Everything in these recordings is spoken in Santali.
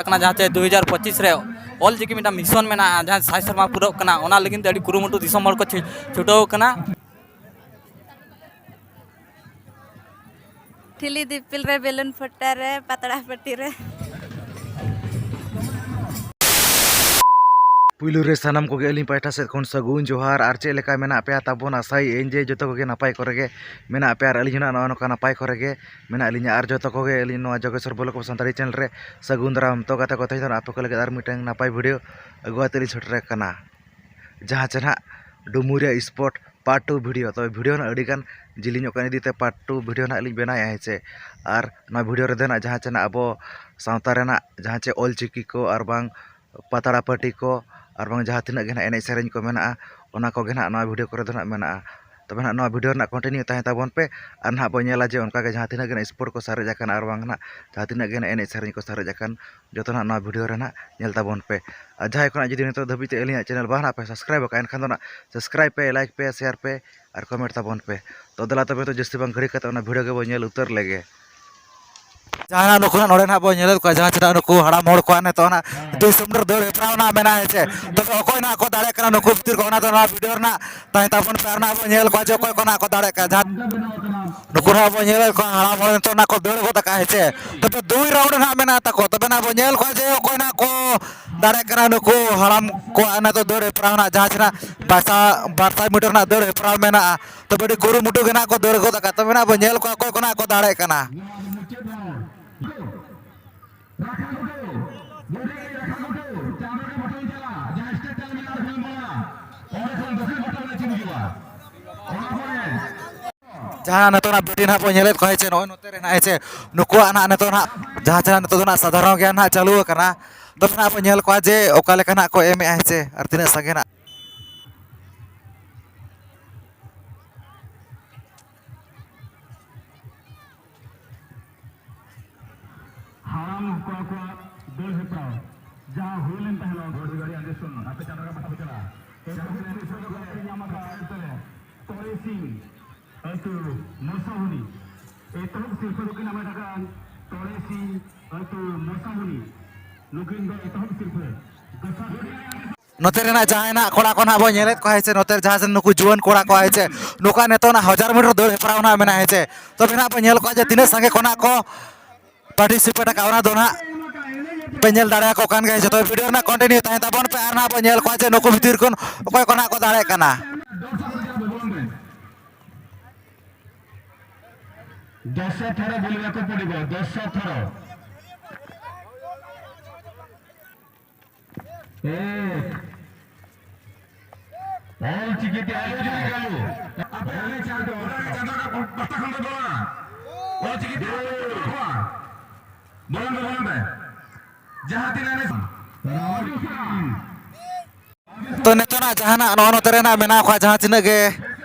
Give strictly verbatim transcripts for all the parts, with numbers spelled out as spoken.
ᱠᱟᱱᱟ, ᱡᱟᱦᱟᱸ ᱪᱮ ᱫᱩ ᱦᱟᱡᱟᱨ ᱯᱚᱸᱪᱤᱥ ᱨᱮ ᱚᱞ ᱪᱤᱠᱤ ᱢᱤᱫᱴᱟᱝ ᱢᱤᱥᱚᱱ ᱢᱮᱱᱟᱜᱼᱟ, ᱡᱟᱦᱟᱸ ᱥᱟᱭ ᱥᱮᱨᱢᱟ ᱯᱩᱨᱟᱹᱜ ᱠᱟᱱᱟ, ᱚᱱᱟ ᱞᱟᱹᱜᱤᱫ ᱛᱮ ᱟᱹᱰᱤ ᱠᱩᱨᱩᱢᱩᱴᱩ ᱫᱤᱥᱚᱢ ᱦᱚᱲ ᱠᱚ ᱪᱷᱩ-, ᱪᱷᱩᱴᱟᱹᱣ ᱠᱟᱱᱟ᱾ ᱴᱷᱤᱞᱤ ᱫᱤᱯᱤᱞ ᱨᱮ, ᱵᱮᱞᱩᱱ ᱯᱷᱚᱴᱟ ᱨᱮ, ᱯᱟᱛᱲᱟ ᱯᱟᱹᱴᱤ ᱨᱮ᱾ ᱯᱩᱭᱞᱩ ᱨᱮ ᱥᱟᱱᱟᱢ ᱠᱚᱜᱮ ᱟᱹᱞᱤᱧ ᱯᱟᱦᱴᱟ ᱥᱮᱫ ᱠᱷᱚᱱ ᱥᱟᱹᱜᱩᱱ ᱡᱚᱦᱟᱨ᱾ ᱟᱨ ᱪᱮᱫ ᱞᱮᱠᱟ ᱢᱮᱱᱟᱜ ᱯᱮᱭᱟ ᱛᱟᱵᱚᱱ? ᱟᱥᱟᱭᱮᱫ ᱟᱹᱧ ᱡᱮ ᱡᱚᱛᱚ ᱠᱚᱜᱮ ᱱᱟᱯᱟᱭ ᱠᱚᱨᱮ ᱜᱮ ᱢᱮᱱᱟᱜ ᱯᱮᱭᱟ, ᱟᱨ ᱟᱹᱞᱤᱧ ᱦᱚᱸ ᱱᱟᱜ ᱱᱚᱜᱼᱚ ᱱᱚᱝᱠᱟ ᱱᱟᱯᱟᱭ ᱠᱚᱨᱮ ᱜᱮ ᱢᱮᱱᱟᱜ ᱞᱤᱧᱟ᱾ ᱟᱨ ᱡᱚᱛᱚ ᱠᱚᱜᱮ ᱟᱹᱞᱤᱧ ᱱᱚᱣᱟ ᱡᱚᱜᱮᱥᱣᱚᱨ ᱵᱞᱚᱜ ᱥᱟᱱᱛᱟᱲᱤ ᱪᱮᱱᱮᱞ ᱨᱮ ᱥᱟᱹᱜᱩᱱ ᱫᱟᱨᱟᱢ᱾ ᱛᱚ ᱜᱟᱛᱮ ᱠᱚ, ᱛᱮᱦᱮᱧ ᱫᱚ ᱟᱯᱮ ᱠᱚ ᱞᱟᱹᱜᱤᱫ ᱟᱨ ᱢᱤᱫᱴᱟᱝ ᱱᱟᱯᱟᱭ ᱵᱷᱤᱰᱤᱭᱳ ᱟᱹᱜᱩ ᱠᱟᱛᱮ ᱞᱤᱧ ᱥᱮᱴᱮᱨ ᱟᱠᱟᱱᱟ, ᱡᱟᱦᱟᱸ ᱪᱮ ᱱᱟᱦᱟᱜ ᱰᱩᱢᱩᱨᱤᱭᱟ ᱥᱯᱚᱴ ᱯᱟᱨᱴ ᱴᱩ ᱵᱷᱤᱰᱤᱭᱳ᱾ ᱛᱚᱵᱮ ᱵᱷᱤᱰᱤᱭᱳ ᱱᱟᱜ ᱟᱹᱰᱤ ᱜᱟᱱ ᱡᱤᱞᱤᱧᱚᱜ ᱠᱟᱱ ᱤᱫᱤ ᱛᱮ ᱯᱟᱨᱴ ᱴᱩ ᱵᱷᱤᱰᱤᱭᱳ ᱱᱟᱜ ᱞᱤᱧ ᱵᱮᱱᱟᱣᱮᱫᱼᱟ, ᱦᱮᱸ ᱪᱮ᱾ ᱟᱨ ᱱᱚᱣᱟ ᱵᱷᱤᱰᱤᱭᱳ ᱨᱮᱫᱚ ᱱᱟᱜ ᱡᱟᱦᱟᱸ ᱪᱮ ᱱᱟᱜ ᱟᱵᱚ ᱥᱟᱶᱛᱟ ᱨᱮᱱᱟᱜ ᱡᱟᱦᱟᱸ ᱪᱮ ᱚᱞ ᱪᱤᱠᱤ ᱠᱚ ᱟᱨ ᱵᱟᱝ ᱯᱟᱛᱲᱟ ᱯᱟᱹᱴᱤ ᱠᱚ ᱟᱨ ᱵᱟᱝ ᱡᱟᱦᱟᱸ ᱛᱤᱱᱟᱹᱜ ᱜᱮ ᱱᱟᱜ ᱮᱱᱮᱡ ᱥᱮᱨᱮᱧ ᱠᱚ ᱢᱮᱱᱟᱜᱼᱟ, ᱚᱱᱟ ᱠᱚᱜᱮ ᱱᱟᱜ ᱱᱚᱣᱟ ᱵᱷᱤᱰᱤᱭᱳ ᱠᱚᱨᱮ ᱫᱚ ᱱᱟᱜ ᱢᱮᱱᱟᱜᱼᱟ᱾ ᱛᱚᱵᱮ ᱱᱟᱜ ᱱᱚᱣᱟ ᱵᱷᱤᱰᱤᱭᱳ ᱨᱮᱱᱟᱜ ᱠᱚᱱᱴᱤᱱᱤᱭᱩ ᱛᱟᱦᱮᱸ ᱛᱟᱵᱚᱱ ᱯᱮ, ᱟᱨ ᱱᱟᱜ ᱵᱚᱱ ᱧᱮᱞᱟ ᱡᱮ ᱚᱱᱠᱟ ᱜᱮ ᱡᱟᱦᱟᱸ ᱛᱤᱱᱟᱹᱜ ᱜᱮ ᱱᱟᱜ ᱥᱯᱳᱨᱴ ᱠᱚ ᱥᱟᱨᱮᱡ ᱟᱠᱟᱱᱟ ᱟᱨ ᱵᱟᱝ ᱱᱟᱜ ᱡᱟᱦᱟᱸ ᱛᱤᱱᱟᱹᱜ ᱜᱮ ᱱᱟᱜ ᱮᱱᱮᱡ ᱥᱮᱨᱮᱧ ᱠᱚ ᱥᱟᱨᱮᱡ ᱟᱠᱟᱱ, ᱡᱚᱛᱚ ᱱᱟᱜ ᱱᱚᱣᱟ ᱵᱷᱤᱰᱤᱭᱳ ᱨᱮ ᱱᱟᱜ ᱧᱮᱞ ᱛᱟᱵᱚᱱ ᱯᱮ᱾ ᱟᱨ ᱡᱟᱦᱟᱸᱭ ᱠᱷᱚᱱᱟᱜ ᱡᱩᱫᱤ ᱱᱤᱛᱚᱜ ᱫᱷᱟᱹᱵᱤᱡ ᱛᱮ ᱟᱹᱞᱤᱧᱟᱜ ᱪᱮᱱᱮᱞ ᱵᱟᱝ ᱱᱟᱜ ᱯᱮ ᱥᱟᱵᱥᱠᱨᱟᱭᱤᱵ ᱟᱠᱟᱫ, ᱮᱱᱠᱷᱟᱱ ᱫᱚ ᱱᱟᱜ ᱥᱟᱵᱥᱠᱨᱟᱭᱤᱵ ᱯᱮ, ᱞᱟᱭᱤᱠ ᱯᱮ, ᱥᱮᱭᱟᱨ ᱯᱮ ᱟᱨ ᱠᱚᱢᱮᱱᱴ ᱛᱟᱵᱚᱱ ᱯᱮ᱾ ᱛᱚ ᱫᱮᱞᱟ ᱛᱚᱵᱮ ᱛᱚ ᱡᱟᱹᱥᱛᱤ ᱵᱟᱝ ᱜᱷᱟᱹᱲᱤ ᱠᱟᱛᱮ ᱚᱱᱟ ᱵᱷᱤᱰᱤᱭᱳ ᱜᱮᱵᱚᱱ ᱧᱮᱞ ᱩᱛᱟᱹᱨ ᱞᱮᱜᱮ᱾ ᱡᱟᱦᱟᱸ ᱱᱟᱜ ᱱᱩᱠᱩ ᱱᱟᱜ ᱱᱚᱰᱮ ᱱᱟᱜ ᱵᱚᱱ ᱧᱮᱞᱮᱫ ᱠᱚᱣᱟ, ᱡᱟᱦᱟᱸ ᱪᱮ ᱱᱟᱜ ᱱᱩᱠᱩ ᱦᱟᱲᱟᱢ ᱦᱚᱲ ᱠᱚᱣᱟᱜ ᱱᱤᱛᱚᱜ ᱱᱟᱜ ᱫᱩᱥᱚᱢ ᱨᱮ ᱫᱟᱹᱲ ᱦᱮᱯᱨᱟᱣ ᱱᱟᱜ ᱢᱮᱱᱟᱜᱼᱟ, ᱦᱮᱸ ᱪᱮ᱾ ᱛᱚᱵᱮ ᱚᱠᱚᱭ ᱱᱟᱜ ᱠᱚ ᱫᱟᱲᱮᱭᱟᱜ ᱠᱟᱱᱟ ᱱᱩᱠᱩ ᱵᱷᱤᱛᱤᱨ ᱠᱚ, ᱚᱱᱟ ᱫᱚ ᱱᱚᱣᱟ ᱵᱷᱤᱰᱤᱭᱳ ᱨᱮᱱᱟᱜ ᱛᱟᱦᱮᱸ ᱛᱟᱵᱚᱱ ᱯᱮ, ᱟᱨ ᱱᱟᱜ ᱵᱚᱱ ᱧᱮᱞ ᱠᱚᱣᱟ ᱡᱮ ᱚᱠᱚᱭ ᱠᱚ ᱱᱟᱜ ᱠᱚ ᱫᱟᱲᱮᱭᱟᱜ ᱠᱟᱱᱟ᱾ ᱡᱟᱦᱟᱸ ᱱᱩᱠᱩ ᱱᱟᱜ ᱵᱚᱱ ᱧᱮᱞᱮᱫ ᱠᱚᱣᱟ ᱦᱟᱲᱟᱢ ᱦᱚᱲ ᱱᱤᱛᱚᱜ ᱱᱟᱜ ᱠᱚ ᱫᱟᱹᱲ ᱜᱚᱫ ᱟᱠᱟᱫᱼᱟ, ᱦᱮᱸ ᱪᱮ᱾ ᱛᱚᱵᱮ ᱫᱩᱭ ᱨᱟᱣᱩᱱᱰ ᱱᱟᱜ ᱢᱮᱱᱟᱜ ᱛᱟᱠᱚ, ᱛᱚᱵᱮ ᱱᱟᱜ ᱵᱚᱱ ᱧᱮᱞ ᱠᱚᱣᱟ ᱡᱮ ᱚᱠᱚᱭ ᱱᱟᱜ ᱠᱚ ᱫᱟᱲᱮᱭᱟᱜ ᱠᱟᱱᱟ ᱱᱩᱠᱩ ᱦᱟᱲᱟᱢ ᱠᱚᱣᱟᱜ ᱱᱤᱛᱚᱜ ᱫᱟᱹᱲ ᱦᱮᱯᱨᱟᱣ ᱱᱟᱜ, ᱡᱟᱦᱟᱸ ᱪᱮ ᱱᱟᱜ ᱵᱟᱨᱥᱟ-, ᱵᱟᱨ ᱥᱟᱭ ᱢᱤᱴᱟᱨ ᱱᱟᱜ ᱫᱟᱹᱲ ᱦᱮᱯᱨᱟᱣ ᱢᱮᱱᱟᱜᱼᱟ᱾ ᱛᱚᱵᱮ ᱟᱹᱰᱤ ᱠᱩᱨᱩᱢᱩᱴᱩ ᱜᱮ ᱱᱟᱜ ᱠᱚ ᱫᱟᱹᱲ ᱜᱚᱫ ᱟᱠᱟᱫ, ᱛᱚᱵᱮ ᱱᱟᱜ ᱵᱚᱱ ᱧᱮᱞ ᱠᱚᱣᱟ ᱚᱠᱚᱭ ᱠᱚ ᱱᱟᱜ ᱠᱚ ᱫᱟᱲᱮᱭᱟᱜ ᱠᱟᱱᱟ᱾ ᱡᱟᱦᱟᱸ ᱱᱤᱛᱚᱜ ᱱᱟᱜ ᱵᱤᱴᱤ ᱱᱟᱜ ᱵᱚᱱ ᱧᱮᱞᱮᱫ ᱠᱚᱣᱟ, ᱦᱮᱸ ᱪᱮ, ᱱᱚᱜᱼᱚᱭ ᱱᱚᱛᱮ ᱨᱮ ᱱᱟᱜ, ᱦᱮᱸ ᱪᱮ, ᱱᱩᱠᱩᱣᱟᱜ ᱱᱟᱜ ᱱᱤᱛᱚᱜ ᱱᱟᱜ ᱡᱟᱦᱟᱸ ᱪᱮ ᱱᱟᱜ ᱱᱤᱛᱚᱜ ᱫᱚ ᱱᱟᱜ ᱥᱟᱫᱷᱟᱨᱚᱱ ᱜᱮᱭᱟᱱ ᱱᱟᱜ ᱪᱟᱹᱞᱩ ᱟᱠᱟᱱᱟ᱾ ᱛᱚᱵᱮ ᱱᱟᱜ ᱵᱚᱱ ᱧᱮᱞ ᱠᱚᱣᱟ ᱡᱮ ᱚᱠᱟ ᱞᱮᱠᱟ ᱱᱟᱜ ᱠᱚ ᱮᱢᱮᱜᱼᱟ, ᱦᱮᱸ ᱪᱮ, ᱟᱨ ᱛᱤᱱᱟᱹᱜ ᱥᱟᱸᱜᱮ ᱱᱟᱜ᱾ ᱦᱟᱲᱟᱢ ᱠᱚᱲᱟ ᱠᱚᱣᱟᱜ ᱫᱟᱹᱲ ᱦᱮᱯᱨᱟᱣ ᱡᱟᱦᱟᱸ ᱦᱩᱭ ᱞᱮᱱ ᱛᱟᱦᱮᱸᱱᱟ, ᱜᱷᱚᱲᱤ ᱜᱷᱟᱹᱲᱤ ᱟᱸᱡᱮᱫ ᱥᱩᱱ, ᱟᱯᱮ ᱪᱟᱸᱫᱟ ᱨᱮ ᱯᱟᱴᱟ ᱯᱮ ᱪᱟᱞᱟᱜᱼᱟ᱾ ᱮᱛᱚᱦᱚᱵ ᱥᱤᱨᱯᱟᱹ ᱫᱚᱠᱚ ᱧᱟᱢ ᱟᱠᱟᱫᱼᱟ ᱟᱹᱛᱩ ᱨᱮ ᱛᱚᱨᱮ ᱥᱤᱝ, ᱟᱹᱛᱩ ᱢᱚᱥᱟᱦᱩᱱᱤ᱾ ᱮᱛᱚᱦᱚᱵ ᱥᱤᱨᱯᱟᱹ ᱫᱚᱠᱚ ᱧᱟᱢ ᱟᱠᱟᱫ ᱛᱚᱲᱮᱥᱤ ᱟᱹᱛᱩ ᱢᱚᱥᱟᱢᱩᱱᱤ, ᱱᱩᱠᱤᱱ ᱫᱚ ᱮᱛᱚᱦᱚᱵ ᱥᱤᱨᱯᱷᱟᱹ ᱫᱚᱥᱟᱨ ᱱᱚᱛᱮ ᱨᱮᱱᱟᱜ ᱡᱟᱦᱟᱸᱭ ᱱᱟᱜ ᱠᱚᱲᱟ ᱠᱚ ᱱᱟᱜ ᱵᱚᱱ ᱧᱮᱞᱮᱫ ᱠᱚᱣᱟ, ᱦᱮᱸ ᱥᱮ, ᱱᱚᱛᱮ ᱨᱮ ᱡᱟᱦᱟᱸ ᱥᱮᱱ ᱱᱩᱠᱩ ᱡᱩᱣᱟᱹᱱ ᱠᱚᱲᱟ ᱠᱚ, ᱦᱮᱸ ᱥᱮ, ᱱᱚᱝᱠᱟ ᱱᱤᱛᱚᱜ ᱱᱟᱜ ᱦᱟᱡᱟᱨ ᱢᱤᱴᱟᱨ ᱫᱟᱹᱲ ᱦᱮᱯᱨᱟᱣ ᱱᱟᱜ ᱢᱮᱱᱟᱜᱼᱟ, ᱦᱮᱸ ᱥᱮ᱾ ᱛᱚᱵᱮ ᱱᱟᱜ ᱵᱚᱱ ᱧᱮᱞ ᱠᱚᱣᱟ ᱡᱮ ᱛᱤᱱᱟᱹᱜ ᱥᱟᱸᱜᱮ ᱠᱚ ᱱᱟᱜ ᱠᱚ ᱯᱟᱨᱴᱤᱥᱤᱯᱮᱴ ᱟᱠᱟᱫ, ᱚᱱᱟ ᱫᱚ ᱱᱟᱜ ᱯᱮ ᱧᱮᱞ ᱫᱟᱲᱮᱭᱟᱠᱚ ᱠᱟᱱ ᱜᱮᱭᱟ᱾ ᱡᱚᱛᱚ ᱵᱷᱤᱰᱤᱭᱳ ᱨᱮᱱᱟᱜ ᱠᱚᱱᱴᱤᱱᱤᱭᱩ ᱛᱟᱦᱮᱱ ᱛᱟᱵᱚᱱ ᱯᱮ, ᱟᱨ ᱱᱟᱜ ᱵᱚᱱ ᱧᱮᱞ ᱠᱚᱣᱟ ᱡᱮ ᱱᱩᱠᱩ ᱵᱷᱤᱛᱤᱨ ᱠᱷᱚᱱ ᱚᱠᱚᱭ ᱠᱚ ᱱᱟᱜ ᱠᱚ ᱫᱟᱲᱮᱭᱟᱜ ᱠᱟᱱᱟ᱾ ᱫᱚᱥ ᱛᱷᱚᱨᱚ ᱵᱚᱞᱚᱱ ᱢᱮ᱾ ᱫᱚᱥ ᱛᱷᱚᱨᱚ ᱵᱚᱞᱚᱱ ᱢᱮ, ᱫᱚᱥ ᱛᱷᱚᱨᱚ᱾ ᱮᱠ᱾ ᱚᱞ ᱪᱤᱠᱤ ᱛᱮ ᱟᱞᱚ ᱡᱩᱨᱤ ᱠᱟᱞᱩ᱾ ᱟᱯᱮ ᱟᱞᱮ ᱪᱟᱸᱫᱚ, ᱚᱱᱟ ᱪᱟᱸᱫᱚ ᱨᱮᱱᱟᱜ ᱯᱟᱛᱟ ᱠᱷᱚᱱ ᱫᱚ ᱵᱚᱞᱚᱱᱟ᱾ ᱚᱞ ᱪᱤᱠᱤ ᱛᱮ ᱟᱞᱚ ᱡᱩᱨᱤ ᱠᱟᱞᱩ᱾ ᱵᱚᱞᱚᱱ ᱯᱮ, ᱵᱚᱞᱚᱱ ᱯᱮ᱾ ᱡᱟᱦᱟᱸ ᱛᱤᱱᱟᱹᱜ ᱱᱮᱥ ᱛᱚ ᱱᱤᱛᱚᱜ ᱱᱟᱜ ᱡᱟᱦᱟᱱᱟᱜ ᱱᱚᱜᱼᱚ ᱱᱚᱛᱮ ᱨᱮ ᱱᱟᱜ ᱢᱮᱱᱟᱜ ᱠᱚᱣᱟ, ᱡᱟᱦᱟᱸ ᱛᱤᱱᱟᱹᱜ ᱜᱮ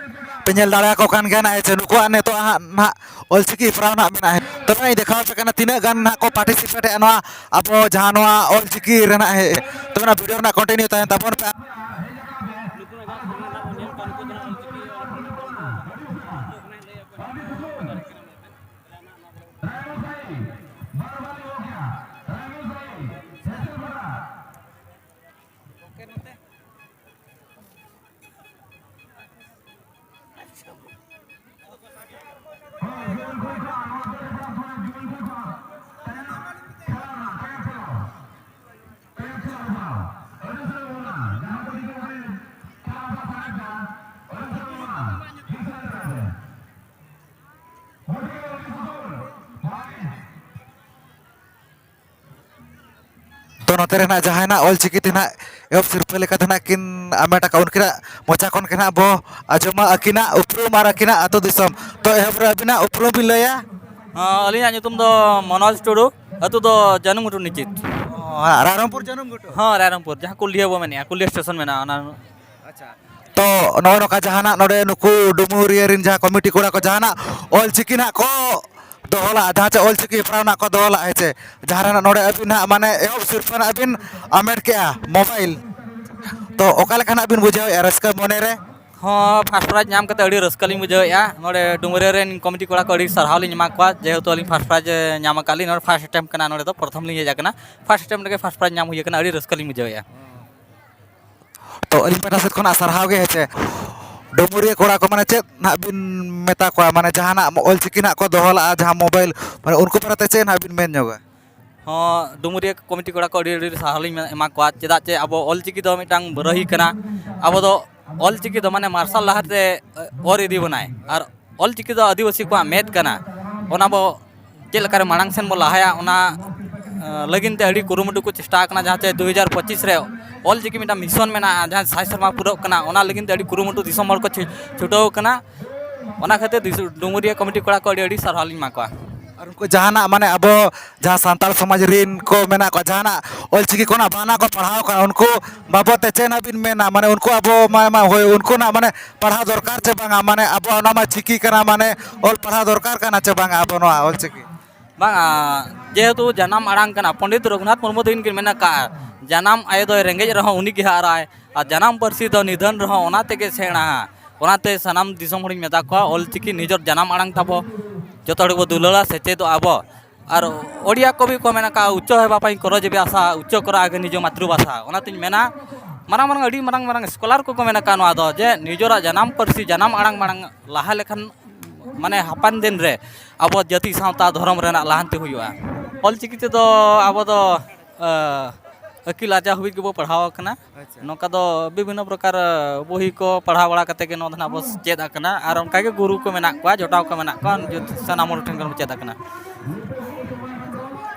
ᱯᱮ ᱧᱮᱞ ᱫᱟᱲᱮᱭᱟᱠᱚ ᱠᱟᱱ ᱜᱮᱭᱟ ᱱᱟᱜ, ᱡᱮ ᱱᱩᱠᱩᱣᱟᱜ ᱱᱤᱛᱚᱜ ᱦᱟᱸᱜ ᱱᱟᱜ ᱚᱞᱪᱤᱠᱤ ᱦᱮᱯᱨᱟᱣ ᱱᱟᱜ ᱢᱮᱱᱟᱜᱼᱟ᱾ ᱛᱚᱵᱮ ᱤᱧ ᱫᱮᱠᱷᱟᱣ ᱟᱯᱮ ᱠᱟᱱᱟ ᱛᱤᱱᱟᱹᱜ ᱜᱟᱱ ᱱᱟᱜ ᱠᱚ ᱯᱟᱨᱴᱤᱥᱤᱯᱮᱴ ᱮᱫᱼᱟ ᱱᱚᱣᱟ ᱟᱵᱚ ᱡᱟᱦᱟᱸ ᱱᱚᱣᱟ ᱚᱞᱪᱤᱠᱤ ᱨᱮᱱᱟᱜ ᱦᱮᱡ᱾ ᱛᱚᱵᱮ ᱱᱚᱣᱟ ᱵᱷᱤᱰᱤᱭᱳ ᱨᱮᱱᱟᱜ ᱠᱚᱱᱴᱤᱱᱤᱭᱩ ᱛᱟᱦᱮᱱ ᱛᱟᱵᱚᱱ ᱯᱮ᱾ ᱛᱚ ᱱᱚᱛᱮ ᱨᱮ ᱱᱟᱜ ᱡᱟᱦᱟᱸᱭ ᱱᱟᱜ ᱚᱞᱪᱤᱠᱤ ᱛᱮ ᱱᱟᱜ ᱮᱦᱚᱵ ᱥᱤᱨᱯᱷᱟᱹ ᱞᱮᱠᱟᱛᱮ ᱱᱟᱜ ᱠᱤᱱ ᱟᱢᱮᱴ ᱟᱠᱟᱫ, ᱩᱱᱠᱤᱱᱟᱜ ᱢᱚᱪᱟ ᱠᱷᱚᱱ ᱜᱮ ᱱᱟᱜ ᱵᱚ ᱟᱸᱡᱚᱢᱟ ᱟᱹᱠᱤᱱᱟᱜ ᱩᱯᱨᱩᱢ ᱟᱨ ᱟᱹᱠᱤᱱᱟᱜ ᱟᱹᱛᱩ ᱫᱤᱥᱚᱢ᱾ ᱛᱚ ᱮᱦᱚᱵ ᱨᱮ ᱟᱹᱵᱤᱱᱟᱜ ᱩᱯᱨᱩᱢ ᱵᱤᱱ ᱞᱟᱹᱭᱟ? ᱦᱚᱸ, ᱟᱹᱞᱤᱧᱟᱜ ᱧᱩᱛᱩᱢ ᱫᱚ ᱢᱚᱱᱳᱡᱽ ᱴᱩᱰᱩ, ᱟᱹᱛᱩ ᱫᱚ ᱡᱟᱹᱱᱩᱢ ᱜᱷᱩᱴᱩ ᱱᱤᱪᱤᱛ᱾ ᱚ, ᱨᱟᱭᱨᱚᱝᱯᱩᱨ ᱡᱟᱹᱱᱩᱢ ᱜᱷᱩᱴᱩ? ᱦᱚᱸ, ᱨᱟᱭᱨᱚᱝᱯᱩᱨ, ᱡᱟᱦᱟᱸ ᱠᱩᱞᱰᱤᱦᱟᱹ ᱵᱚ ᱢᱮᱱᱮᱜᱼᱟ, ᱠᱩᱞᱰᱤᱦᱟᱹ ᱥᱴᱮᱥᱚᱱ ᱢᱮᱱᱟᱜᱼᱟ, ᱚᱱᱟ᱾ ᱟᱪᱪᱷᱟ᱾ ᱛᱚ ᱱᱚᱜᱼᱚ ᱱᱚᱝᱠᱟ ᱡᱟᱦᱟᱱᱟᱜ ᱱᱚᱰᱮ ᱱᱩᱠᱩ ᱰᱩᱢᱩᱨᱤᱭᱟᱹ ᱨᱮᱱ ᱡᱟᱦᱟᱸ ᱠᱚᱢᱤᱴᱤ ᱠᱚᱲᱟ ᱠᱚ ᱡᱟᱦᱟᱱᱟᱜ ᱚᱞ ᱪᱤᱠᱤ ᱱᱟᱜ ᱠᱚ ᱫᱚᱦᱚ ᱞᱟᱜᱼᱟ, ᱡᱟᱦᱟᱸ ᱪᱮ ᱚᱞ ᱪᱤᱠᱤ ᱦᱮᱯᱨᱟᱣ ᱱᱟᱜ ᱠᱚ ᱫᱚᱦᱚ ᱞᱟᱜᱼᱟ, ᱦᱮᱸ ᱪᱮ, ᱡᱟᱦᱟᱸ ᱨᱮ ᱱᱟᱜ ᱱᱚᱰᱮ ᱟᱹᱵᱤᱱ ᱱᱟᱜ ᱢᱟᱱᱮ ᱮᱦᱚᱵ ᱥᱤᱨᱯᱷᱟᱹ ᱱᱟᱜ ᱵᱤᱱ ᱟᱢᱮᱴ ᱠᱮᱜᱼᱟ ᱢᱳᱵᱟᱭᱤᱞ, ᱛᱚ ᱚᱠᱟ ᱞᱮᱠᱟ ᱱᱟᱜ ᱵᱤᱱ ᱵᱩᱡᱷᱟᱹᱣᱮᱫᱼᱟ ᱨᱟᱹᱥᱠᱟᱹ ᱢᱚᱱᱮ ᱨᱮ? ᱦᱚᱸ, ᱯᱷᱟᱥᱴ ᱯᱨᱟᱭᱤᱡᱽ ᱧᱟᱢ ᱠᱟᱛᱮ ᱟᱹᱰᱤ ᱨᱟᱹᱥᱠᱟᱹ ᱞᱤᱧ ᱵᱩᱡᱷᱟᱹᱣᱮᱫᱼᱟ᱾ ᱱᱚᱰᱮ ᱰᱩᱢᱩᱨᱤᱭᱟᱹ ᱨᱮᱱ ᱠᱚᱢᱤᱴᱤ ᱠᱚᱲᱟ ᱠᱚ ᱟᱹᱰᱤ ᱥᱟᱨᱦᱟᱣ ᱞᱤᱧ ᱮᱢᱟ ᱠᱚᱣᱟ, ᱡᱮᱦᱮᱛᱩ ᱟᱹᱞᱤᱧ ᱯᱷᱟᱥᱴ ᱯᱨᱟᱭᱤᱡᱽ ᱧᱟᱢ ᱟᱠᱟᱫ ᱞᱤᱧ᱾ ᱱᱚᱰᱮ ᱯᱷᱟᱥᱴ ᱟᱴᱮᱢᱯᱴ ᱠᱟᱱᱟ, ᱱᱚᱰᱮ ᱫᱚ ᱯᱨᱚᱛᱷᱚᱢ ᱞᱤᱧ ᱦᱮᱡ ᱟᱠᱟᱱᱟ᱾ ᱯᱷᱟᱥᱴ ᱟᱴᱮᱢᱯᱴ ᱨᱮᱜᱮ ᱯᱷᱟᱥᱴ ᱯᱨᱟᱭᱤᱡᱽ ᱧᱟᱢ ᱦᱩᱭ ᱟᱠᱟᱱᱟ, ᱟᱹᱰᱤ ᱨᱟᱹᱥᱠᱟᱹ ᱞᱤᱧ ᱵᱩᱡᱷᱟᱹᱣᱮᱫᱼᱟ᱾ ᱛᱚ, ᱟᱹᱞᱤᱧ ᱯᱟᱦᱴᱟ ᱥᱮᱫ ᱠᱷᱚᱱᱟᱜ ᱥᱟᱨᱦᱟᱣ ᱜᱮ, ᱦᱮᱸ ᱪᱮ᱾ ᱰᱩᱢᱩᱨᱤᱭᱟᱹ ᱠᱚᱲᱟ ᱠᱚ, ᱢᱟᱱᱮ, ᱪᱮᱫ ᱱᱟᱦᱟᱜ ᱵᱤᱱ ᱢᱮᱛᱟ ᱠᱚᱣᱟ? ᱢᱟᱱᱮ, ᱡᱟᱦᱟᱱᱟᱜ ᱚᱞᱪᱤᱠᱤ ᱱᱟᱦᱟᱜ ᱠᱚ ᱫᱚᱦᱚ ᱞᱟᱜᱼᱟ, ᱡᱟᱦᱟᱸ ᱢᱳᱵᱟᱭᱤᱞ, ᱢᱟᱱᱮ, ᱩᱱᱠᱩ ᱵᱟᱨᱮᱛᱮ ᱪᱮᱫ ᱱᱟᱦᱟᱜ ᱵᱤᱱ ᱢᱮᱱ ᱧᱚᱜᱟ? ᱦᱚᱸ, ᱰᱩᱢᱩᱨᱤᱭᱟᱹ ᱠᱚᱢᱤᱴᱤ ᱠᱚᱲᱟ ᱠᱚ ᱟᱹᱰᱤ ᱟᱹᱰᱤ ᱥᱟᱨᱦᱟᱣ ᱞᱤᱧ ᱮᱢᱟ ᱠᱚᱣᱟ᱾ ᱪᱮᱫᱟᱜ ᱪᱮ ᱟᱵᱚ ᱚᱞᱪᱤᱠᱤ ᱫᱚ ᱢᱤᱫᱴᱟᱝ ᱨᱟᱹᱦᱤ ᱠᱟᱱᱟ᱾ ᱟᱵᱚ ᱫᱚ ᱚᱞᱪᱤᱠᱤ ᱫᱚ, ᱢᱟᱱᱮ, ᱢᱟᱨᱥᱟᱞ ᱰᱟᱦᱟᱨ ᱛᱮ ᱚᱨ ᱤᱫᱤ ᱵᱚᱱᱟᱭ᱾ ᱟᱨ ᱚᱞᱪᱤᱠᱤ ᱫᱚ ᱟᱹᱫᱤᱵᱟᱹᱥᱤ ᱠᱚᱣᱟᱜ ᱢᱮᱫ ᱠᱟᱱᱟ᱾ ᱚᱱᱟ ᱵᱚ ᱪᱮᱫ ᱞᱮᱠᱟᱨᱮ ᱢᱟᱲᱟᱝ ᱥᱮᱱ ᱵᱚ ᱞᱟᱦᱟᱭᱟ, ᱚᱱᱟ ᱞᱟᱹᱜᱤᱫ ᱛᱮ ᱟᱹᱰᱤ ᱠᱩᱨᱩᱢᱩᱴᱩ ᱠᱚ ᱪᱮᱥᱴᱟ ᱟᱠᱟᱱᱟ᱾ ᱡᱟᱦᱟᱸ ᱪᱮ ᱫᱩ ᱦᱟᱡᱟᱨ ᱯᱚᱸᱪᱤᱥ ᱨᱮ ᱚᱞᱪᱤᱠᱤ ᱢᱤᱫᱴᱟᱝ ᱢᱤᱥᱚᱱ ᱢᱮᱱᱟᱜᱼᱟ, ᱡᱟᱦᱟᱸ ᱥᱟᱭ ᱥᱮᱨᱢᱟ ᱯᱩᱨᱟᱹᱜ ᱠᱟᱱᱟ, ᱚᱱᱟ ᱞᱟᱹᱜᱤᱫ ᱛᱮ ᱟᱹᱰᱤ ᱠᱩᱨᱩᱢᱩᱴᱩ ᱫᱤᱥᱚᱢ ᱦᱚᱲ ᱠᱚ ᱪᱷᱩ- ᱪᱷᱩᱴᱟᱹᱣ ᱟᱠᱟᱱᱟ᱾ ᱚᱱᱟ ᱠᱷᱟᱹᱛᱤᱨ ᱫᱤᱥᱚ- ᱰᱩᱢᱩᱨᱤᱭᱟᱹ ᱠᱚᱢᱤᱴᱤ ᱠᱚᱲᱟ ᱠᱚ ᱟᱹᱰᱤ ᱟᱹᱰᱤ ᱥᱟᱨᱦᱟᱣ ᱞᱤᱧ ᱮᱢᱟ ᱠᱚᱣᱟ᱾ ᱟᱨ ᱩᱱᱠᱩ ᱡᱟᱦᱟᱱᱟᱜ, ᱢᱟᱱᱮ, ᱟᱵᱚ ᱡᱟᱦᱟᱸ ᱥᱟᱱᱛᱟᱲ ᱥᱚᱢᱟᱡᱽ ᱨᱤᱱ ᱠᱚ ᱢᱮᱱᱟᱜ ᱠᱚᱣᱟ, ᱡᱟᱦᱟᱱᱟᱜ ᱚᱞᱪᱤᱠᱤ ᱠᱚ ᱱᱟᱦᱟᱜ ᱵᱟᱝ ᱱᱟᱦᱟᱜ ᱠᱚ ᱯᱟᱲᱦᱟᱣ ᱠᱟᱱᱟ, ᱩᱱᱠᱩ ᱵᱟᱵᱚᱫ ᱛᱮ ᱪᱮᱫ ᱱᱟᱦᱟᱜ ᱵᱤᱱ ᱢᱮᱱᱟ? ᱢᱟᱱᱮ, ᱩᱱᱠᱩ ᱟᱵᱚ, ᱢᱟ, ᱢᱟ, ᱦᱳᱭ, ᱩᱱᱠᱩ ᱱᱟᱦᱟᱜ, ᱢᱟᱱᱮ, ᱯᱟᱲᱦᱟᱣ ᱫᱚᱨᱠᱟᱨ ᱪᱮ ᱵᱟᱝᱟ? ᱢᱟᱱᱮ, ᱟᱵᱚᱣᱟᱜ ᱱᱚᱣᱟ ᱢᱟ ᱪᱤᱠᱤ ᱠᱟᱱᱟ, ᱢᱟᱱᱮ, ᱚᱞ ᱯᱟᱲᱦᱟᱣ ᱫᱚᱨᱠᱟᱨ ᱠᱟᱱᱟ ᱪᱮ ᱵᱟᱝᱟ ᱟᱵᱚ ᱱᱚᱣᱟ ᱚᱞᱪᱤᱠᱤ? ᱵᱟᱝᱟ, ᱡᱮᱦᱮᱛᱩ ᱡᱟᱱᱟᱢ ᱟᱲᱟᱝ ᱠᱟᱱᱟ, ᱯᱚᱱᱰᱤᱛ ᱨᱚᱜᱷᱩᱱᱟᱛᱷ ᱢᱩᱨᱢᱩ ᱛᱟᱹᱠᱤᱱ ᱠᱤᱱ ᱢᱮᱱ ᱟᱠᱟᱫᱼᱟ, "ᱡᱟᱱᱟᱢ ᱟᱭᱳ ᱫᱚᱭ ᱨᱮᱸᱜᱮᱡ ᱨᱮᱦᱚᱸ ᱩᱱᱤ ᱜᱮ ᱦᱟᱨᱟᱭ, ᱟᱨ ᱡᱟᱱᱟᱢ ᱯᱟᱹᱨᱥᱤ ᱫᱚ ᱱᱤᱫᱷᱟᱹᱱ ᱨᱮᱦᱚᱸ ᱚᱱᱟ ᱛᱮᱜᱮ ᱥᱮᱬᱟᱜᱼᱟ᱾" ᱚᱱᱟᱛᱮ ᱥᱟᱱᱟᱢ ᱫᱤᱥᱚᱢ ᱦᱚᱲᱤᱧ ᱢᱮᱛᱟ ᱠᱚᱣᱟ, ᱚᱞᱪᱤᱠᱤ ᱱᱤᱡᱚᱨ ᱡᱟᱱᱟᱢ ᱟᱲᱟᱝ ᱛᱟᱵᱚ, ᱡᱚᱛᱚ ᱦᱚᱲ ᱜᱮᱵᱚ ᱫᱩᱞᱟᱹᱲᱟ, ᱥᱮᱪᱮᱫᱚᱜᱼᱟ ᱵᱚ᱾ ᱟᱨ ᱳᱰᱤᱭᱟ ᱠᱚᱵᱤ ᱠᱚ ᱢᱮᱱ ᱟᱠᱟᱫᱼᱟ, "ᱩᱪᱪᱚ ᱦᱮᱵᱟ ᱯᱟᱭᱤ ᱠᱚᱨᱚ ᱡᱮᱵᱮ ᱟᱥᱟ, ᱩᱪᱪᱚ ᱠᱚᱨᱚ ᱟᱜᱮ ᱱᱤᱡᱚ ᱢᱟᱛᱨᱤ ᱵᱷᱟᱥᱟ᱾" ᱚᱱᱟᱛᱤᱧ ᱢᱮᱱᱟ, ᱢᱟᱨᱟᱝ ᱢᱟᱨᱟᱝ, ᱟᱹᱰᱤ ᱢᱟᱨᱟᱝ ᱢᱟᱨᱟᱝ ᱥᱠᱚᱞᱟᱨ ᱠᱚᱠᱚ ᱢᱮᱱ ᱟᱠᱟᱫ ᱱᱚᱣᱟ ᱫᱚ, ᱡᱮ ᱱᱤᱡᱚᱨᱟᱜ ᱡᱟᱱᱟᱢ ᱯᱟᱹᱨᱥᱤ, ᱡᱟᱱᱟᱢ ᱟᱲᱟᱝ ᱢᱟᱲᱟᱝ ᱞᱟᱦᱟ ᱞᱮᱠᱷᱟᱱ, ᱢᱟᱱᱮ, ᱦᱟᱯᱮᱱ ᱫᱤᱱ ᱨᱮ ᱟᱵᱚ ᱡᱟᱹᱛᱤ ᱥᱟᱶᱛᱟ ᱫᱷᱚᱨᱚᱢ ᱨᱮᱱᱟᱜ ᱞᱟᱦᱟᱱᱛᱤ ᱦᱩᱭᱩᱜᱼᱟ᱾ ᱚᱞᱪᱤᱠᱤ ᱛᱮᱫᱚ ᱟᱵᱚ ᱫᱚ, ᱟ, ᱟᱹᱠᱤᱞ ᱟᱨᱡᱟᱣ ᱦᱟᱹᱵᱤᱡ ᱜᱮᱵᱚ ᱯᱟᱲᱦᱟᱣ ᱟᱠᱟᱱᱟ᱾ ᱱᱚᱝᱠᱟ ᱫᱚ ᱵᱤᱵᱷᱤᱱᱱᱚ ᱯᱨᱚᱠᱟᱨ ᱵᱚᱦᱤ ᱠᱚ ᱯᱟᱲᱦᱟᱣ ᱵᱟᱲᱟ ᱠᱟᱛᱮ ᱜᱮ ᱱᱚᱣᱟ ᱫᱚ ᱱᱟᱜ ᱵᱚ ᱪᱮᱫ ᱟᱠᱟᱱᱟ, ᱟᱨ ᱚᱱᱠᱟᱜᱮ ᱜᱩᱨᱩ ᱠᱚ ᱢᱮᱱᱟᱜ ᱠᱚᱣᱟ, ᱡᱚᱴᱟᱣ ᱠᱚ ᱢᱮᱱᱟᱜ ᱠᱚᱣᱟ, ᱡᱚᱛ- ᱥᱟᱱᱟᱢ ᱦᱚᱲ ᱴᱷᱮᱱ ᱠᱷᱚᱱ ᱵᱚ ᱪᱮᱫ ᱟᱠᱟᱱᱟ᱾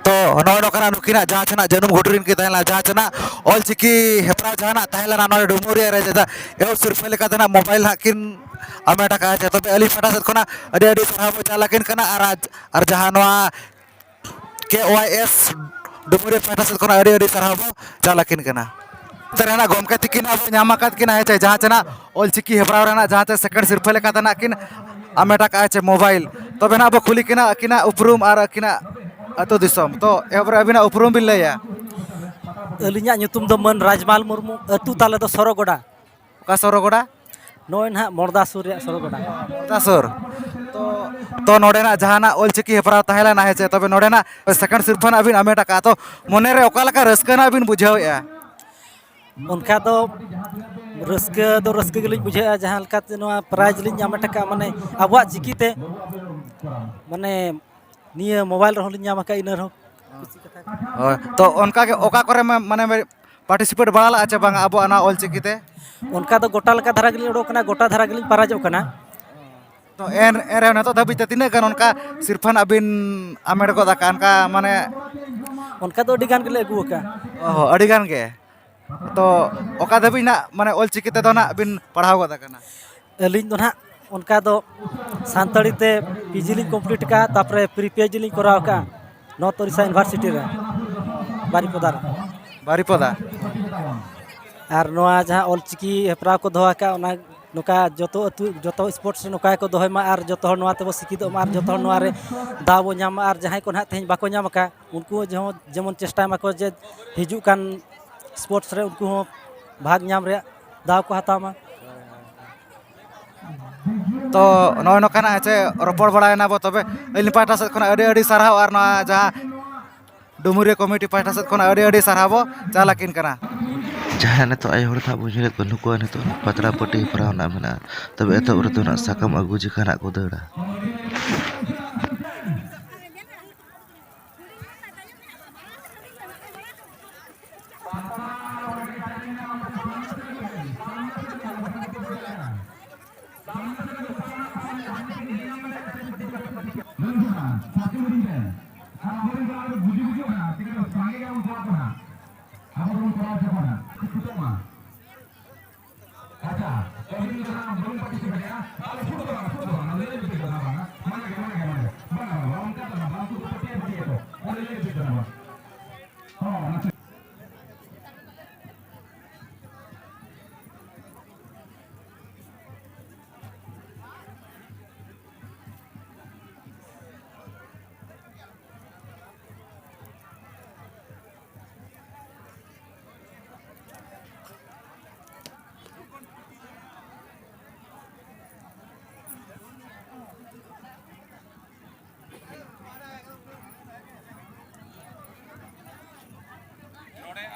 ᱛᱚ, ᱱᱚᱜᱼᱚᱭ ᱱᱚᱝᱠᱟᱱᱟᱜ ᱱᱩᱠᱤᱱᱟᱜ ᱡᱟᱦᱟᱸ ᱪᱮᱱᱟᱜ ᱡᱟᱹᱱᱩᱢ ᱜᱷᱩᱴᱩ ᱨᱮᱱ ᱠᱤᱱ ᱛᱟᱦᱮᱸ ᱞᱮᱱᱟ, ᱡᱟᱦᱟᱸ ᱪᱮᱱᱟᱜ ᱚᱞᱪᱤᱠᱤ ᱦᱮᱯᱨᱟᱣ ᱡᱟᱦᱟᱱᱟᱜ ᱛᱟᱦᱮᱸ ᱞᱮᱱᱟ ᱱᱚᱰᱮ ᱰᱩᱢᱩᱨᱤᱭᱟᱹ ᱨᱮ, ᱡᱮᱴᱟ ᱮᱦᱚᱵ ᱥᱤᱨᱯᱷᱟᱹ ᱞᱮᱠᱟᱛᱮ ᱱᱟᱜ ᱢᱳᱵᱟᱭᱤᱞ ᱱᱟᱜ ᱠᱤᱱ ᱦᱟᱢᱮᱴ ᱟᱠᱟᱫᱼᱟ᱾ ᱡᱮ, ᱛᱚᱵᱮ ᱟᱹᱞᱤᱧ ᱯᱟᱦᱴᱟ ᱥᱮᱫ ᱠᱷᱚᱱᱟᱜ ᱟᱹᱰᱤ ᱟᱹᱰᱤ ᱥᱟᱨᱦᱟᱣ ᱵᱚ ᱪᱟᱞ ᱟᱹᱠᱤᱱ ᱠᱟᱱᱟ, ᱟᱨ ᱟᱡ, ᱟᱨ ᱡᱟᱦᱟᱸ ᱱᱚᱣᱟ ᱠᱮ ᱳᱣᱟᱭ ᱮᱥ ᱰᱩᱢᱩᱨᱤᱭᱟᱹ ᱯᱟᱦᱴᱟ ᱥᱮᱫ ᱠᱷᱚᱱᱟᱜ ᱟᱹᱰᱤ ᱟᱹᱰᱤ ᱥᱟᱨᱦᱟᱣ ᱵᱚ ᱪᱟᱞ ᱟᱹᱠᱤᱱ ᱠᱟᱱᱟ᱾ ᱱᱚᱛᱮ ᱨᱮ ᱱᱟᱜ ᱜᱚᱢᱠᱮ ᱛᱤᱠᱤᱱ ᱦᱟᱸᱜ ᱵᱚ ᱧᱟᱢ ᱟᱠᱟᱫ ᱠᱤᱱᱟ, ᱦᱮᱸ ᱪᱮ, ᱡᱟᱦᱟᱸ ᱪᱮ ᱱᱟᱜ ᱚᱞᱪᱤᱠᱤ ᱦᱮᱯᱨᱟᱣ ᱨᱮᱱᱟᱜ ᱡᱟᱦᱟᱸ ᱪᱮ ᱥᱮᱠᱮᱱᱰ ᱥᱤᱨᱯᱷᱟᱹ ᱞᱮᱠᱟᱛᱮ ᱱᱟᱜ ᱠᱤᱱ ᱦᱟᱢᱮᱴ ᱟᱠᱟᱫᱼᱟ ᱪᱮ ᱢᱳᱵᱟᱭᱤᱞ᱾ ᱛᱚᱵᱮ ᱱᱟᱜ ᱵᱚ ᱠᱩᱞᱤ ᱠᱤᱱᱟ ᱟᱹᱠᱤᱱᱟᱜ ᱩᱯᱨᱩᱢ ᱟᱨ ᱟᱹᱠᱤᱱᱟᱜ ᱟᱹᱛᱩ ᱫᱤᱥᱚᱢ᱾ ᱛᱚ, ᱮᱦᱚᱵ ᱨᱮ ᱟᱹᱵᱤᱱᱟᱜ ᱩᱯᱨᱩᱢ ᱵᱤᱱ ᱞᱟᱹᱭᱟ? ᱟᱹᱞᱤᱧᱟᱜ ᱧᱩᱛᱩᱢ ᱫᱚ ᱢᱟᱹᱱ ᱨᱟᱡᱽᱢᱟᱞ ᱢᱩᱨᱢᱩ, ᱟᱹᱛᱩ ᱛᱟᱞᱮ ᱫᱚ ᱥᱚᱨᱚᱜᱚᱰᱟ᱾ ᱚᱠᱟ ᱥᱚᱨᱚᱜᱚᱰᱟ? ᱱᱚᱜᱼᱚᱭ ᱱᱟᱦᱟᱜ ᱢᱚᱲᱫᱟ ᱥᱩᱨ ᱨᱮᱭᱟᱜ ᱥᱚᱲᱚᱠ ᱜᱚᱰᱟ᱾ ᱢᱚᱲᱫᱟ ᱥᱩᱨ᱾ ᱛᱚ, ᱛᱚ ᱱᱚᱰᱮᱱᱟᱜ ᱡᱟᱦᱟᱱᱟᱜ ᱚᱞᱪᱤᱠᱤ ᱦᱮᱯᱨᱟᱣ ᱛᱟᱦᱮᱸ ᱞᱮᱱᱟ, ᱦᱮᱸ ᱪᱮ? ᱛᱚᱵᱮ ᱱᱚᱰᱮᱱᱟᱜ ᱥᱮᱠᱮᱱᱰ ᱥᱤᱨᱯᱷᱟᱹ ᱱᱟᱜ ᱵᱤᱱ ᱟᱢᱮᱴ ᱟᱠᱟᱫᱼᱟ, ᱛᱚ ᱢᱚᱱᱮᱨᱮ ᱚᱠᱟ ᱞᱮᱠᱟ ᱨᱟᱹᱥᱠᱟᱹ ᱱᱟᱜ ᱵᱤᱱ ᱵᱩᱡᱷᱟᱹᱣᱮᱫᱼᱟ? ᱚᱱᱠᱟ ᱫᱚ ᱨᱟᱹᱥᱠᱟᱹ ᱫᱚ ᱨᱟᱹᱥᱠᱟᱹ ᱜᱮᱞᱤᱧ ᱵᱩᱡᱷᱟᱹᱣᱮᱫᱼᱟ, ᱡᱟᱦᱟᱸ ᱞᱮᱠᱟᱛᱮ ᱱᱚᱣᱟ ᱯᱨᱟᱭᱤᱡᱽ ᱞᱤᱧ ᱧᱟᱢ ᱟᱠᱟᱫᱼᱟ, ᱢᱟᱱᱮ ᱟᱵᱚᱣᱟᱜ ᱪᱤᱠᱤᱛᱮ, ᱢᱟᱱᱮ ᱱᱤᱭᱟᱹ ᱢᱳᱵᱟᱭᱤᱞ ᱨᱮᱦᱚᱸ ᱞᱤᱧ ᱧᱟᱢ ᱟᱠᱟᱫᱼᱟ, ᱤᱱᱟᱹ ᱨᱮᱦᱚᱸ ᱠᱩᱥᱤ ᱠᱟᱛᱷᱟ ᱠᱟᱱᱟ᱾ ᱦᱳᱭ, ᱛᱚ ᱚᱱᱠᱟ ᱜᱮ ᱚᱠᱟ ᱠᱚᱨᱮ ᱢᱟ-, ᱢᱟᱱᱮ ᱯᱟᱨᱴᱤᱥᱤᱯᱮᱴ ᱵᱟᱲᱟ ᱞᱟᱜᱼᱟ ᱪᱮ ᱵᱟᱝᱟ ᱟᱵᱚᱣᱟᱜ ᱱᱚᱣᱟ ᱚᱞᱪᱤᱠᱤ ᱛᱮ? ᱚᱱᱠᱟ ᱫᱚ ᱜᱚᱴᱟ ᱞᱮᱠᱟ ᱫᱷᱟᱨᱟ ᱜᱮᱞᱤᱧ ᱩᱰᱩᱠ ᱠᱟᱱᱟ, ᱜᱚᱴᱟ ᱫᱷᱟᱨᱟ ᱜᱮᱞᱤᱧ ᱯᱟᱨᱟᱡᱚᱜ ᱠᱟᱱᱟ᱾ ᱛᱚ ᱮᱱ, ᱮᱱ ᱨᱮᱦᱚᱸ ᱱᱤᱛᱚᱜ ᱫᱷᱟᱹᱵᱤᱡ ᱛᱮ ᱛᱤᱱᱟᱹᱜ ᱜᱟᱱ ᱚᱱᱠᱟ ᱥᱤᱨᱯᱷᱟᱹ ᱱᱟᱜ ᱵᱤᱱ ᱟᱢᱮᱴ ᱜᱚᱫ ᱟᱠᱟᱫᱼᱟ? ᱚᱱᱠᱟ ᱢᱟᱱᱮ ᱚᱱᱠᱟ ᱫᱚ ᱟᱹᱰᱤ ᱜᱟᱱ ᱜᱮᱞᱮ ᱟᱹᱜᱩ ᱟᱠᱟᱫᱼᱟ᱾ ᱚ, ᱟᱹᱰᱤ ᱜᱟᱱ ᱜᱮ᱾ ᱛᱚ ᱚᱠᱟ ᱫᱷᱟᱹᱵᱤᱡ ᱱᱟᱜ ᱢᱟᱱᱮ ᱚᱞᱪᱤᱠᱤ ᱛᱮᱫᱚ ᱱᱟᱜ ᱵᱤᱱ ᱯᱟᱲᱦᱟᱣ ᱜᱚᱫ ᱟᱠᱟᱱᱟ? ᱟᱹᱞᱤᱧ ᱫᱚ ᱱᱟᱦᱟᱜ ᱚᱱᱠᱟ ᱫᱚ ᱥᱟᱱᱛᱟᱲᱤ ᱛᱮ ᱯᱤ ᱡᱤ ᱞᱤᱧ ᱠᱚᱢᱯᱞᱤᱴ ᱟᱠᱟᱫᱼᱟ, ᱛᱟᱨᱯᱚᱨᱮ ᱯᱨᱤ ᱯᱤ ᱮᱭᱤᱪ ᱰᱤ ᱞᱤᱧ ᱠᱚᱨᱟᱣ ᱟᱠᱟᱫᱼᱟ ᱱᱚᱨᱛᱷ ᱳᱰᱤᱥᱟ ᱤᱭᱩᱱᱤᱵᱷᱟᱨᱥᱤᱴᱤ ᱨᱮ, ᱵᱟᱨᱤᱯᱚᱫᱟ ᱨᱮ᱾ ᱵᱟᱨᱤᱯᱚᱫᱟ᱾ ᱟᱨ ᱱᱚᱣᱟ ᱡᱟᱦᱟᱸ ᱚᱞᱪᱤᱠᱤ ᱦᱮᱯᱨᱟᱣ ᱠᱚ ᱫᱚᱦᱚ ᱟᱠᱟᱫᱼᱟ, ᱚᱱᱟ ᱱᱚᱝᱠᱟ ᱡᱚᱛᱚ ᱟᱹᱛᱩ, ᱡᱚᱛᱚ ᱥᱯᱳᱨᱴᱥ ᱨᱮ ᱱᱚᱝᱠᱟ ᱜᱮᱠᱚ ᱫᱚᱦᱚᱭ ᱢᱟ ᱟᱨ ᱡᱚᱛᱚ ᱦᱚᱲ ᱱᱚᱣᱟ ᱛᱮᱵᱚ ᱥᱤᱠᱷᱤᱛᱚᱜ ᱢᱟ ᱟᱨ ᱡᱚᱛᱚ ᱦᱚᱲ ᱱᱚᱣᱟ ᱨᱮ ᱫᱟᱣ ᱵᱚ ᱧᱟᱢ ᱢᱟ ᱟᱨ ᱡᱟᱦᱟᱸᱭ ᱠᱚ ᱱᱟᱦᱟᱜ ᱛᱮᱦᱮᱧ ᱵᱟᱠᱚ ᱧᱟᱢ ᱟᱠᱟᱫ, ᱩᱱᱠᱩ ᱡᱮᱢᱚᱱ, ᱡᱮᱢᱚᱱ ᱪᱮᱥᱴᱟᱭ ᱢᱟᱠᱚ ᱡᱮ ᱦᱤᱡᱩᱜ ᱠᱟᱱ ᱥᱯᱳᱨᱴᱥ ᱨᱮ ᱩᱱᱠᱩ ᱦᱚᱸ ᱵᱷᱟᱜᱽ ᱧᱟᱢ ᱨᱮᱭᱟᱜ ᱫᱟᱣ ᱠᱚ ᱦᱟᱛᱟᱣ ᱢᱟ᱾ ᱛᱚ ᱱᱚᱜᱼᱚᱭ ᱱᱚᱝᱠᱟᱱᱟᱜ ᱦᱮᱸ ᱪᱮ ᱨᱚᱯᱚᱲ ᱵᱟᱲᱟᱭᱮᱱᱟ ᱵᱚ, ᱛᱚᱵᱮ ᱟᱹᱞᱤᱧ ᱯᱟᱦᱴᱟ ᱥᱮᱫ ᱠᱷᱚᱱᱟᱜ ᱟᱹᱰᱤ ᱟᱹᱰᱤ ᱥᱟᱨᱦᱟᱣ, ᱟᱨ ᱱᱚᱣᱟ ᱡᱟᱦᱟᱸ ᱰᱩᱢᱩᱨᱤᱭᱟᱹ ᱠᱚᱢᱤᱴᱤ ᱯᱟᱦᱴᱟ ᱥᱮᱫ ᱠᱷᱚᱱᱟᱜ ᱟᱹᱰᱤ ᱟᱹᱰᱤ ᱥᱟᱨᱦᱟᱣ ᱵᱚ ᱪᱟᱞ ᱟᱹᱠᱤᱱ ᱠᱟᱱᱟ᱾ ᱡᱟᱦᱟᱸᱭ ᱱᱤᱛᱚᱜ ᱟᱭᱳ ᱦᱚᱲ ᱫᱚ ᱦᱟᱸᱜ ᱵᱚᱱ ᱧᱮᱞᱮᱫ ᱠᱚᱣᱟ, ᱱᱩᱠᱩᱣᱟᱜ ᱱᱤᱛᱚᱜ ᱯᱟᱛᱲᱟ ᱯᱟᱹᱴᱤ ᱦᱮᱯᱨᱟᱣ ᱨᱮᱱᱟᱜ ᱢᱮᱱᱟᱜᱼᱟ, ᱛᱚᱵᱮ ᱮᱛᱚᱦᱚᱵ ᱨᱮᱫᱚ ᱱᱟᱜ ᱥᱟᱠᱟᱢ ᱟᱹᱜᱩ ᱡᱚᱠᱷᱟ ᱱᱟᱜ ᱠᱚ ᱫᱟᱹᱲᱟ᱾ ᱟᱪᱪᱷᱟ, ᱟᱹᱵᱤᱱ ᱫᱚ ᱦᱟᱸᱜ ᱵᱟᱹᱵᱤᱱ ᱯᱟᱨᱴᱤᱥᱤᱯᱮᱴ ᱮᱫᱟ᱾ ᱟᱫᱚ ᱥᱩᱫᱷᱩ ᱫᱚ ᱵᱟᱝ, ᱥᱩᱫᱷᱩ ᱫᱚ ᱵᱟᱝ, ᱚᱱᱟ ᱞᱟᱹᱭ ᱞᱟᱹᱜᱤᱫ ᱫᱚ ᱵᱟᱝ, ᱵᱟᱝ, ᱢᱟᱱᱟ ᱜᱮ, ᱢᱟᱱᱟ ᱜᱮ, ᱢᱟᱱᱟ ᱜᱮ᱾ ᱵᱟᱝ, ᱵᱟᱝ, ᱵᱟᱝ, ᱚᱱᱠᱟ ᱫᱚ ᱵᱟᱝ, ᱵᱟᱝ, ᱥᱩᱫᱷᱩ ᱯᱟᱹᱴᱤᱭᱟᱹ, ᱯᱟᱹᱴᱤᱭᱟᱹ ᱠᱚ᱾ ᱚᱱᱟ ᱞᱟᱹᱭ ᱞᱟᱹᱜᱤᱫ ᱫᱚ ᱵᱟᱝ᱾ ᱦᱚᱸ, ᱚᱱᱟ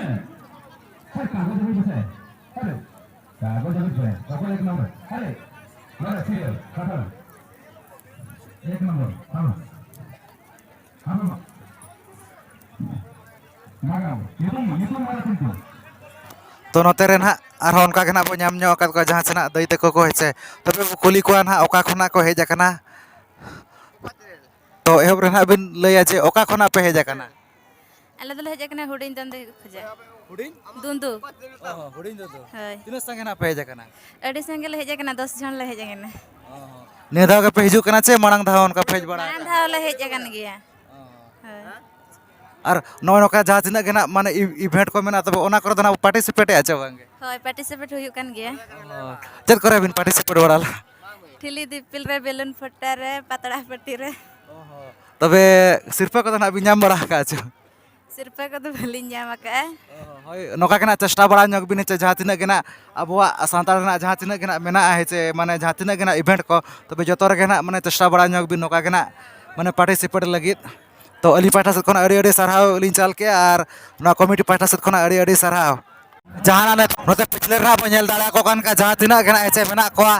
ᱦᱮᱸ, ᱠᱟᱜᱚᱡᱽ ᱟᱹᱜᱩᱭ ᱯᱮᱥᱮ᱾ ᱟᱨᱮ, ᱠᱟᱜᱚᱡᱽ ᱟᱹᱜᱩᱭ ᱯᱮ᱾ ᱚᱠᱚᱭ ᱮᱠ ᱱᱚᱢᱵᱚᱨ? ᱟᱨᱮ, ᱱᱚᱰᱮ serial, ᱠᱟᱴᱷᱟᱞ᱾ ᱮᱠ ᱱᱚᱢᱵᱚᱨ, ᱦᱟᱢ᱾ ᱦᱟᱢ᱾ ᱱᱟᱜᱟᱢ, ᱧᱩᱛᱩᱢ, ᱧᱩᱛᱩᱢ ᱢᱟᱨᱟ ᱠᱤᱱᱛᱩ᱾ ᱛᱚ, ᱱᱚᱛᱮ ᱨᱮ ᱱᱟᱦᱟᱜ ᱟᱨᱦᱚᱸ ᱚᱱᱠᱟ ᱜᱮ ᱱᱟᱦᱟᱜ ᱵᱚ ᱧᱟᱢ ᱧᱚᱜ ᱟᱠᱟᱫ ᱠᱚᱣᱟ, ᱡᱟᱦᱟᱸ ᱥᱮᱱᱟᱜ ᱫᱟᱹᱭ ᱛᱟᱠᱚ ᱠᱚ, ᱦᱮᱸ ᱥᱮ᱾ ᱛᱚᱵᱮ ᱵᱚ ᱠᱩᱞᱤ ᱠᱚᱣᱟ ᱱᱟᱦᱟᱜ, ᱚᱠᱟ ᱠᱷᱚᱱᱟᱜ ᱠᱚ ᱦᱮᱡ ᱟᱠᱟᱱᱟ? ᱛᱚ, ᱮᱦᱚᱵ ᱨᱮ ᱱᱟᱦᱟᱜ ᱵᱤᱱ ᱞᱟᱹᱭᱟ ᱡᱮ ᱚᱠᱟ ᱠᱷᱚᱱᱟᱜ ᱯᱮ ᱦᱮᱡ ᱟᱠᱟᱱᱟ? ᱟᱞᱮ ᱫᱚᱞᱮ ᱦᱮᱡ ᱟᱠᱟᱱᱟ ᱦᱩᱰᱤᱧ ᱫᱟᱱᱫᱮ ᱠᱷᱚᱡᱟᱜ᱾ ᱦᱩᱰᱤᱧ? ᱫᱩᱱᱫᱩ᱾ ᱚ, ᱦᱩᱰᱤᱧ ᱫᱩᱱᱫᱩ᱾ ᱦᱳᱭ᱾ ᱛᱤᱱᱟᱹᱜ ᱥᱟᱸᱜᱮ ᱱᱟᱜ ᱯᱮ ᱦᱮᱡ ᱟᱠᱟᱱᱟ? ᱟᱹᱰᱤ ᱥᱟᱸᱜᱮ ᱞᱮ ᱦᱮᱡ ᱟᱠᱟᱱᱟ, ᱫᱚᱥ ᱡᱚᱱ ᱞᱮ ᱦᱮᱡ ᱟᱠᱟᱱᱟ᱾ ᱚ, ᱱᱤᱭᱟᱹ ᱫᱷᱟᱣ ᱜᱮᱯᱮ ᱦᱤᱡᱩᱜ ᱠᱟᱱᱟ ᱪᱮ ᱢᱟᱲᱟᱝ ᱫᱷᱟᱣ ᱚᱱᱠᱟ ᱯᱮ ᱦᱮᱡ ᱵᱟᱲᱟ ᱢᱟᱲᱟᱝ ᱟᱠᱟᱱᱟ? ᱫᱷᱟᱣ ᱞᱮ ᱦᱮᱡ ᱟᱠᱟᱱ ᱜᱮᱭᱟ᱾ ᱚ᱾ ᱦᱳᱭ᱾ ᱟᱨ ᱱᱚᱜᱼᱚᱭ ᱱᱚᱝᱠᱟ ᱡᱟᱦᱟᱸ ᱛᱤᱱᱟᱹᱜ ᱜᱮ ᱱᱟᱜ ᱢᱟᱱᱮ ᱤ-, event ᱠᱚ ᱢᱮᱱᱟᱜ, ᱛᱚᱵᱮ ᱚᱱᱟ ᱠᱚᱨᱮ ᱫᱚ ᱱᱟᱜ participate ᱮᱫᱼᱟ ᱪᱮ ᱵᱟᱝ ᱜᱮ? ᱦᱳᱭ, participate ᱦᱩᱭᱩᱜ ᱠᱟᱱ ᱜᱮᱭᱟ᱾ ᱚ, ᱪᱮᱫ ᱠᱚᱨᱮ ᱵᱤᱱ participate ᱵᱟᱲᱟ ᱞᱮᱫᱼᱟ? ᱴᱷᱤᱞᱤ ᱫᱤᱯᱤᱞ ᱨᱮ, balloon ᱯᱷᱚᱴᱟ ᱨᱮ, ᱯᱟᱛᱲᱟ ᱯᱟᱹᱴᱤ ᱨᱮ᱾ ᱚ ᱦᱚᱸ᱾ ᱛᱚᱵᱮ ᱥᱤᱨᱯᱟᱹ ᱠᱚᱫᱚ ᱱᱟᱜ ᱵᱤᱱ ᱧᱟᱢ ᱵᱟᱲᱟ ᱟᱠᱟᱫᱼᱟ ᱪᱮ? ᱥᱤᱨᱯᱟᱹ ᱠᱚᱫᱚ ᱵᱟᱹᱞᱤᱧ ᱧᱟᱢ ᱟᱠᱟᱫᱼᱟ᱾ ᱚ ᱦᱚᱸ, ᱦᱳᱭ, ᱱᱚᱝᱠᱟ ᱜᱮ ᱱᱟᱜ ᱪᱮᱥᱴᱟ ᱵᱟᱲᱟ ᱧᱚᱜ ᱵᱤᱱ, ᱦᱮᱸ ᱪᱮ, ᱡᱟᱦᱟᱸ ᱛᱤᱱᱟᱹᱜ ᱜᱮ ᱱᱟᱜ ᱟᱵᱚᱣᱟᱜ ᱥᱟᱱᱛᱟᱲ ᱨᱮᱱᱟᱜ ᱡᱟᱦᱟᱸ ᱛᱤᱱᱟᱹᱜ ᱜᱮ ᱱᱟᱜ ᱢᱮᱱᱟᱜᱼᱟ, ᱦᱮᱸ ᱪᱮ, ᱢᱟᱱᱮ ᱡᱟᱦᱟᱸ ᱛᱤᱱᱟᱹᱜ ᱜᱮ ᱱᱟᱜ event ᱠᱚ, ᱛᱚᱵᱮ ᱡᱚᱛᱚ ᱨᱮᱜᱮ ᱱᱟᱜ ᱢᱟᱱᱮ ᱪᱮᱥᱴᱟ ᱵᱟᱲᱟ ᱧᱚᱜ ᱵᱤᱱ, ᱱᱚᱝᱠᱟ ᱜᱮ ᱱᱟᱜ ᱢᱟᱱᱮ participate ᱞᱟᱹᱜᱤᱫ᱾ ᱛᱚ, ᱟᱹᱞᱤᱧ ᱯᱟᱦᱴᱟ ᱥᱮᱫ ᱠᱷᱚᱱᱟᱜ ᱟᱹᱰᱤ ᱟᱹᱰᱤ ᱥᱟᱨᱦᱟᱣ ᱞᱤᱧ ᱪᱟᱞ ᱠᱮᱜᱼᱟ ᱟᱨ ᱱᱚᱣᱟ committee ᱯᱟᱦᱴᱟ ᱥᱮᱫ ᱠᱷᱚᱱᱟᱜ ᱟᱹᱰᱤ ᱟᱹᱰᱤ ᱥᱟᱨᱦᱟᱣ᱾ ᱡᱟᱦᱟᱱᱟᱜ ᱱᱤᱛ-, ᱱᱚᱛᱮ ᱯᱤᱪᱷᱞᱮ ᱨᱮ ᱱᱟᱜ ᱵᱚᱱ ᱧᱮᱞ ᱫᱟᱲᱮᱭᱟᱠᱚ ᱠᱟᱱ ᱜᱮᱭᱟ, ᱡᱟᱦᱟᱸ ᱛᱤᱱᱟᱹᱜ ᱜᱮ ᱱᱟᱜ ᱦᱮᱸ ᱪᱮ ᱢᱮᱱᱟᱜ ᱠᱚᱣᱟ,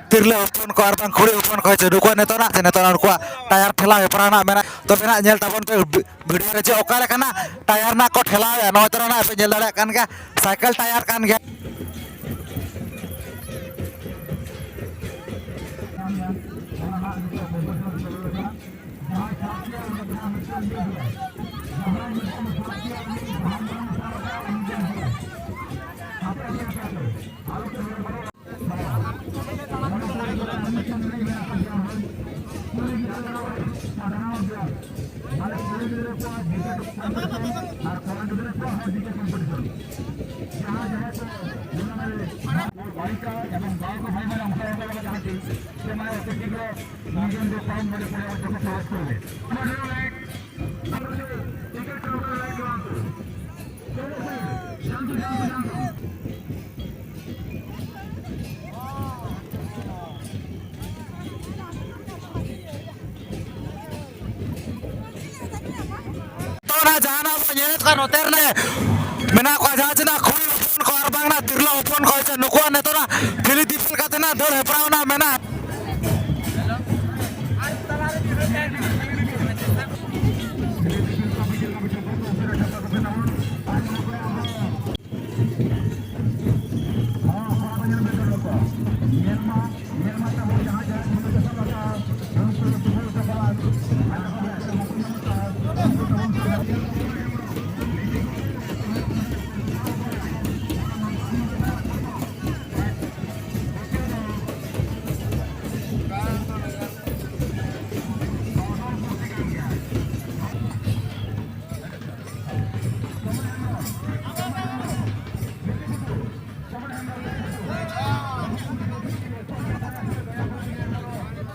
ᱛᱤᱨᱞᱟᱹ ᱦᱚᱯᱚᱱ ᱠᱚ ᱟᱨ ᱵᱟᱝ ᱠᱩᱲᱤ ᱦᱚᱯᱚᱱ ᱠᱚ, ᱦᱮᱸ ᱪᱮ, ᱱᱩᱠᱩᱣᱟᱜ ᱱᱤᱛᱚᱜ ᱱᱟᱜ ᱪᱮ ᱱᱤᱛᱚᱜ ᱱᱟᱜ ᱱᱩᱠᱩᱣᱟᱜ tyre ᱴᱷᱮᱞᱟᱣ ᱦᱮᱯᱨᱟᱣ ᱱᱟᱜ ᱢᱮᱱᱟᱜᱼᱟ᱾ ᱛᱚᱵᱮ ᱱᱟᱜ ᱧᱮᱞ ᱛᱟᱵᱚᱱ ᱯᱮ ᱵᱷᱤ-, video ᱨᱮ ᱡᱮ ᱚᱠᱟ ᱞᱮᱠᱟᱱᱟᱜ tyre ᱱᱟᱜ ᱠᱚ ᱴᱷᱮᱞᱟᱣᱮᱫᱼᱟ, ᱱᱚᱜᱼᱚᱭ ᱛᱚᱨᱟ ᱱᱟᱜ ᱯᱮ ᱧᱮᱞ ᱫᱟᱲᱮᱭᱟᱜ ᱠᱟᱱ ᱜᱮᱭᱟ, cycle tyre ᱠᱟᱱ ᱜᱮᱭᱟ᱾ ᱡᱟᱦᱟᱱᱟᱜ ᱵᱚᱱ ᱧᱮᱞᱮᱫ ᱠᱚᱣᱟ ᱱᱚᱛᱮ ᱨᱮ ᱢᱮᱱᱟᱜ ᱠᱚᱣᱟ, ᱡᱟᱦᱟᱸ ᱪᱮ ᱱᱟᱜ ᱠᱩᱲᱤ ᱦᱚᱯᱚᱱ ᱠᱚ ᱟᱨ ᱵᱟᱝ ᱱᱟᱜ ᱛᱤᱨᱞᱟᱹ ᱦᱚᱯᱚᱱ ᱠᱚ, ᱪᱮ ᱱᱩᱠᱩᱣᱟᱜ ᱱᱤᱛᱚᱜ ᱱᱟᱜ ᱴᱷᱤᱞᱤ ᱫᱤᱯᱤᱞ ᱠᱟᱛᱮ ᱱᱟᱜ ᱫᱟᱹᱲ ᱦᱮᱯᱨᱟᱣ ᱱᱟᱜ ᱢᱮᱱᱟᱜᱼᱟ᱾